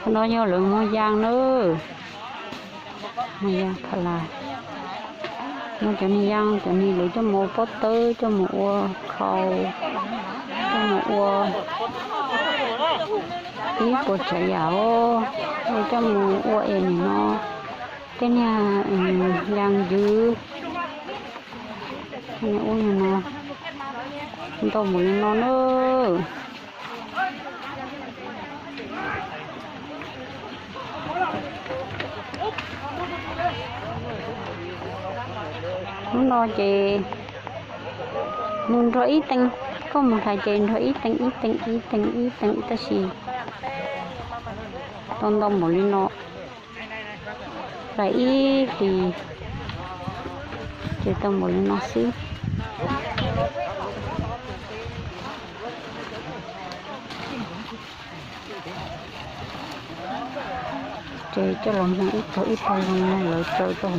No yog lawv muag yas na, muag yas pha las, muag cov niag yas, cov niag lawv coj mus ua pob tawb, coj mus ua khau, coj mus ua ib puas tsav yam os, coj mus ua es nim no tej niag yas ywv, ua no ntau npaum li no na. Hnub no ces mus nrog ib teev, koj mus hlais ces nrog ib teev ib teev ib teev ib teev tab sis tau ntau npaum li no, hlais ib hlis ces tau npaum li no xwb. Ces coj los mus ib tog ib tog zoo no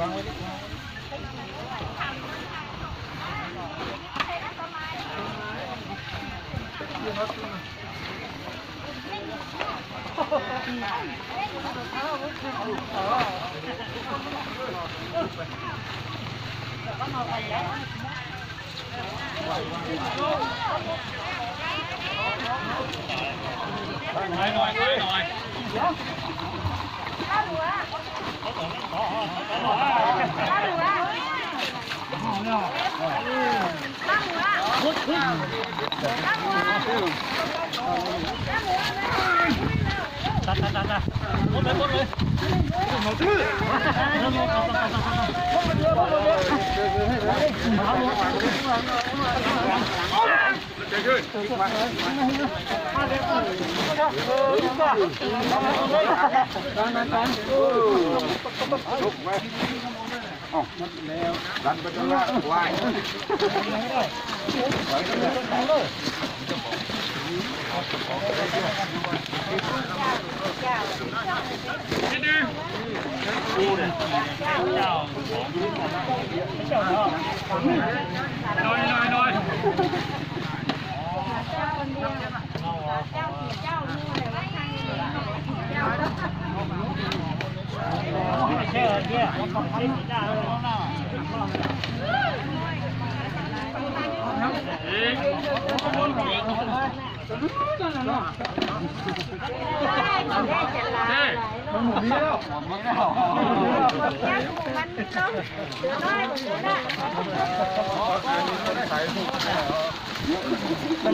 lawv tsaws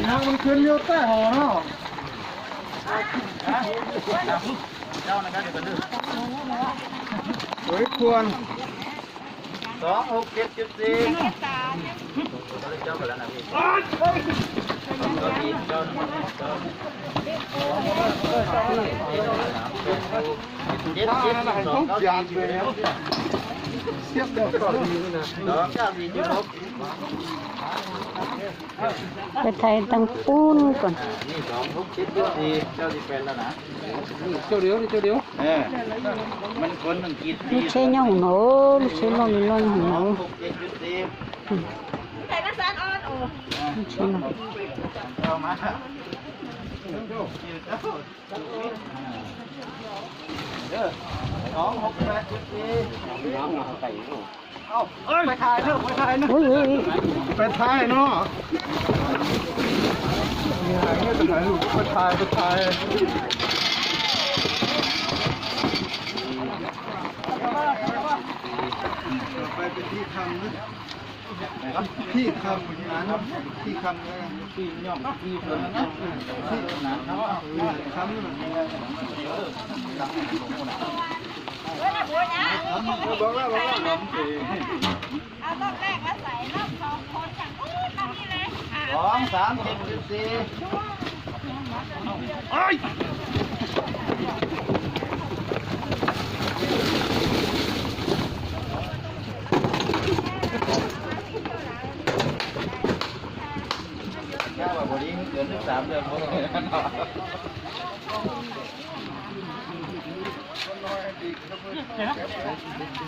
rau hauv lub coj mus muag. Ib puas, xov hauv kev txiav txim. Peb thaij tag pub kom. Lub tsheb nyob hauv no, lub tsheb loj li loj nyob hauv no. Lub tsheb no. Ui, ui, ui. Peb thaij no. Peb thaij, peb thaij. Soo, saam, siv, siv, siv.